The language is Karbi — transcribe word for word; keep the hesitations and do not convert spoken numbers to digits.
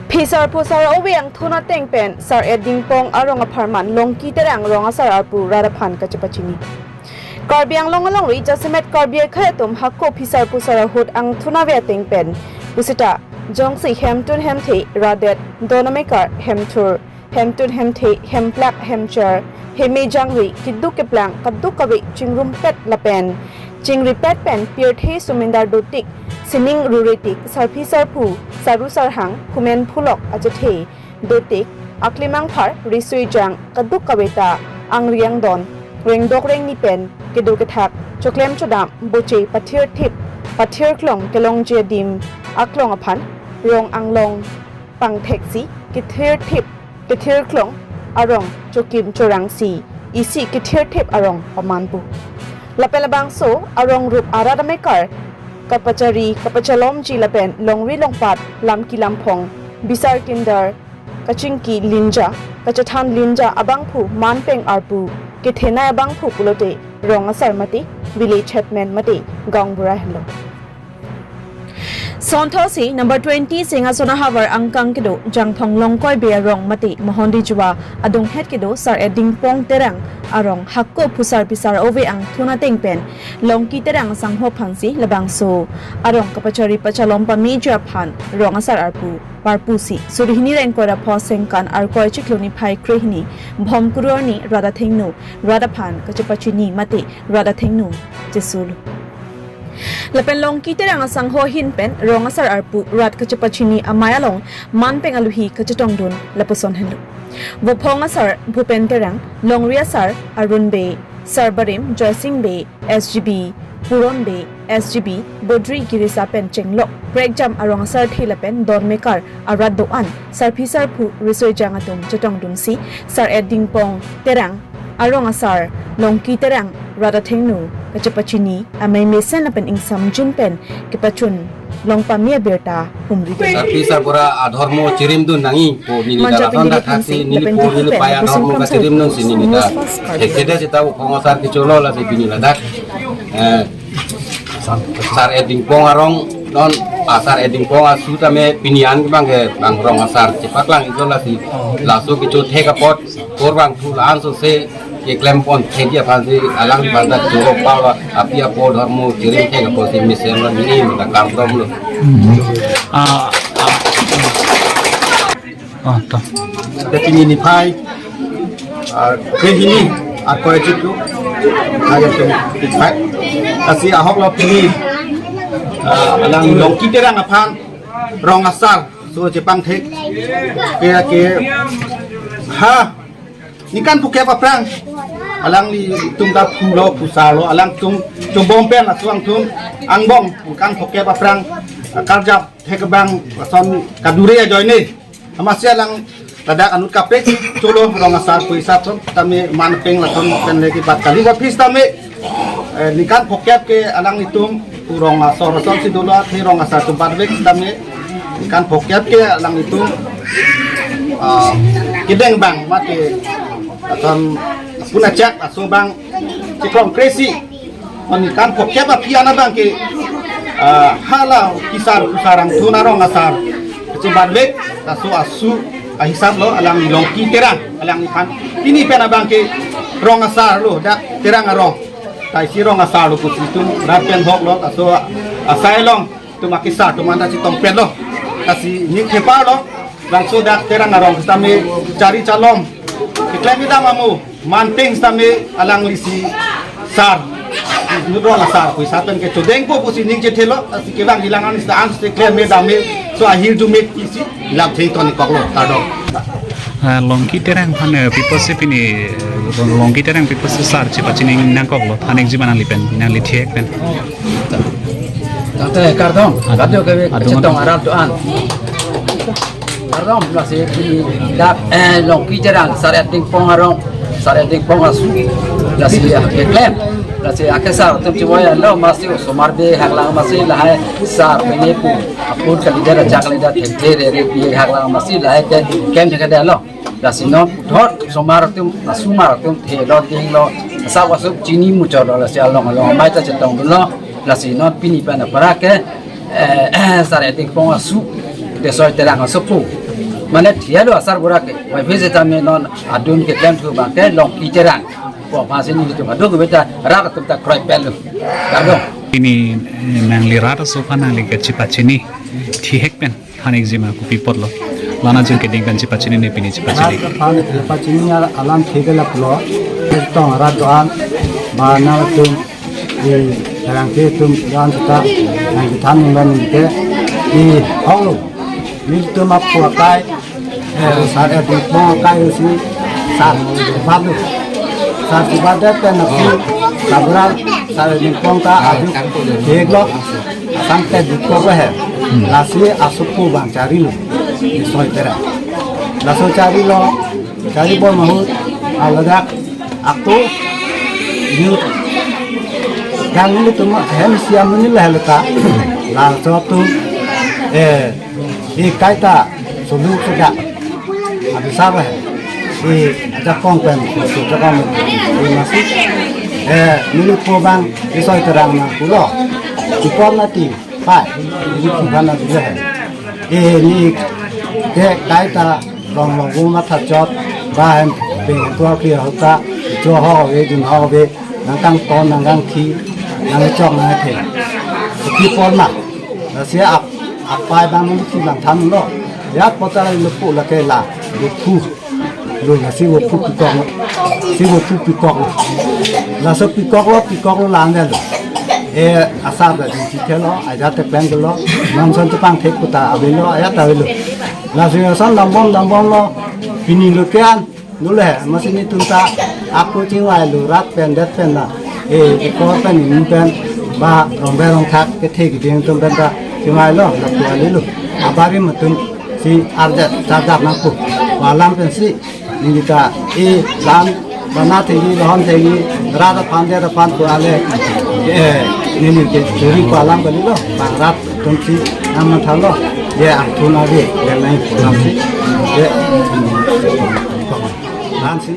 Phisar phusar ove angthun ateng pen Sar-et Dingpong arong apharman Longki Terang rong asar arpu rat aphan kachepachini. Karbi Anglong alongri jasemet Karbi akhei atum hako phisar phusar ahut angthun ave ateng pen pusita jongsi hemtun hemthe, radet, don amekar, hemthur, hemtun hemthe, hemplak, hemchar, heme jangri, keduk keplang, kaduk kave chingrumpet lapen chingripet pen pirthe sumindar dotik, sining ruritik, sarpi sarpo, saru sarhang, phumen phulok achethe, dotik, aklimang phar, risui jang, kaduk kave ta, angri angdon, rengdok rengni pen, kedo kethak, choklem chodam, boche pathir thip, pathir klong, kelongji adim aklong aphan, rong anglong pangtheksi, kethir thip, kethir klong, arong chokim chorangsi, isi kethir thip arong paman pu. Lapen labangso arong rup arat amekar kapachari kapachalomji lapen longri longpat, lamki lamphong, bisar kindar, kachingki linja, kachethan linja abangphu manpeng arpu, kethenei abangphu pulote rong asar mate, village headman mate, gaonbura henlo. Sonthotsi number twenty Singhason ahavar angkang kedo Jangthong Longkoi Bey arong mate Mohondi Juwa adunghet kedo Sar-et Dingpong Terang arong hako phusar phisar ove angthun ateng pen Longki Terang asangho aphansi labangso arong kapachari pachalom pameji aphan rong asar arpu parpusi suri hini ra ingkoi ra pho Sengkan Arkoi chiklo niphai krehini Bhomkuru arni rat athengno rat aphan kachepachini mate rat athengno chesolo. Lapen Longki Terang asangho ahin pen rong asar arpu rat kachepachini amei along manpeng aluhi kachetongdun lapuson henlo. Vophong asar Bhupen Terang, longri asar Arun Bey, sarbarim Joysing Bey, S G B Puron Bey, S G B Bodri Girisa pen chenglok prekjam arong asarthe lapen don mekar arat do-an, sarpi sarpo, risoi jang atum chetongdunsi Sar-et Dingpong Terang arong asar Longki Terang rat athengno kachepachini amei mesen lapen ingsamjin pen kepachun longpame abirta humri. Sarpi sarbura adhormo chirimdun nangji pu nini Manja darason pindili dak thaksi phansi nini lapen pu nini pen paya lapuson adhormo kamsai kachirimdunsi nini ta. News Fast Karbi. Hekede sita Vophong asar kecholo lasi pini ladak. Eh, Sar-et Dingpong arong non, ah, Sar-et Dingpong asu tame pini an kebang ke bang rong asar chepaklang ijo lasi laso kecho thek apot kor bang thu la-an sose keklem pon thekji aphansi alang bang dak choro pala api apo adhormo chirim thek apotsi mesen lo nini ta kardom lo. Ah, ah. Oh, to. Dak pini niphai, ah, krehini Arkoi chiklo, niphai atum niphai. Lasi ahok lo pini, ah, alang Longki Terang aphan rong asar so chepangthek ke ke ha ningkan phokep aphrang alanglitum ta phulo phusarlo, alangtum chobom pen laso angthun angbong ningkan phokep aphrang, ah, karjap thek abang lason kadure ajoine. Amatsi alang ladak anut kaprek cholo rong asar pu isap tame manpeng lason pen lagi bat kali bat phis tame, eh, ningkan phokep ke alanglitum pu rong asar asonsi dolo athe rong asar atum bat vek tame ningkan phokep ke alanglitum, ah, kedeng bang mate lason puna chak laso bang chikrong kresi. Mane ningkan phokep aphi an abang ke, ah, hala kisar kusar angthun arong asar kachibadvek, laso asu ahisap lo alang Longki Terang alangliphan. Pini pen abang ke rong asar lo, dak Terang arong. Taisi rong asar lo pusi itum rat pen hok lo, laso asai along itum akisar atum anta chetong pen lo. Lasi ning thepar lo, bangso dak Terang arong sitame chari chalom keklem idam amo manpeng sitame alanglisi sar, nut rong asar pu isap pen ke chodengpo pusi ning chethelo, lasi kelang ilang an sita an sita klem me dam me, so ahirjume isi lam thei ton ikok lo, kardom. Ah, Longki Terang aphan, eh, pi apotsi pini, eh, Longki Terang pi apotsi sar chepachini nangkok lo, than-ikji ma nangli pen, nangli thek pen. Tangte kardom, kardom ke adung chetong arat do-an. Kardom, lasi pini dak, eh, Longki Terang, Sar-et Dingpong arong, Sar-et Dingpong asu, lasi, eh, keklem, lasi akesar atum chevoi lo, amatsi osomar bey haklang amatsi lahai sar pini pu apun kalidet ajak kalidet thekde re re pi haklang amatsi lahai ke kem thekde lo. Lasi non puthot osomar atum, asomar atum thelo dinglo, asap asap chini muchot lo, lasi along along amei ta chetongdunlo. Lasi non pini pen apara ke, eh, Sar-et Dingpong asu Tesoi Terang asopo. Mane thia do asarbura ke. Wai phi seta me non adun keklem thu abang ke Longki Terang. Ko pasi nelitum aduk beta rat atum ta kroipetlo. Kardom. Pini, eh, nangli rat aso aphan nangli kachepachini thihek pen than-ikji ma, kopi apotlo? La-an ajin keding pen chepachinine pini chepachini. Rat aphan chepachini alam thik ke lapulo. Tong rat do-an, ba nangtum, eh, Terang ketum do-an seta nangkethan ninglo ningke. Eh, holo. Nelitum apo akai, eh, sar-et ingpong akai si sar balu. Sar balu pen nasi sabra sar-et ingpong ta adu thiklo. Asam te dukko he. Lasi asopo abang charilo. Tesoi Terang. Laso charilo, chari bom ahut, aladak ako, inut. Yang nelitum hem siam neli lahel ta. Laso atum, eh, eh, kaita sulu sejak. Abisar he. Eh, ajakong pen, ajakong pen. Eh, nelipo abang, Tesoi Terang nangpulo. Ipor nati, pai, nelipo abang nati he. Eh, neke kaita rong logo matha chot, ba hem peng tua kri ahut ta, jo ho ave, dun ho ave, nangkangton, nangkangthi, nangchok, nangthe. Kopi apot ma. Lasi ap, apai abang nelitum nangthanlo. Ya pota lo pu lake la, lo pu. Lo lasi lo pu pikoklo. Si lo pu pikoklo. Laso pikoklo, pikoklo lang lo. Eh, asar ta dingsi thelo, ajat te peng lo. Nangson chepangthek puta avelo, ajat ta avelo. Lasi ason dambom, dambomlo. Pini lo ke-an. Nule, masi nelitum ta ako chingvailo rat pen det pen na. Eh, ikor pen inut pen ba rongbe rongthak kethe kiding atum pen ta chingvailo, lapu alilo. Abarim atum si arjat charjat nangpo. Alam pensi neli ta, eh, lam bana thengji, lahon thengji, rat aphan det aphan pu ale. Eh, neli ke churi pu alam kalilo. Bang rat atum si nangmanthalo. Ye angthun ave, ye nai pu alam si. Ye, hmm, kok. Lam si.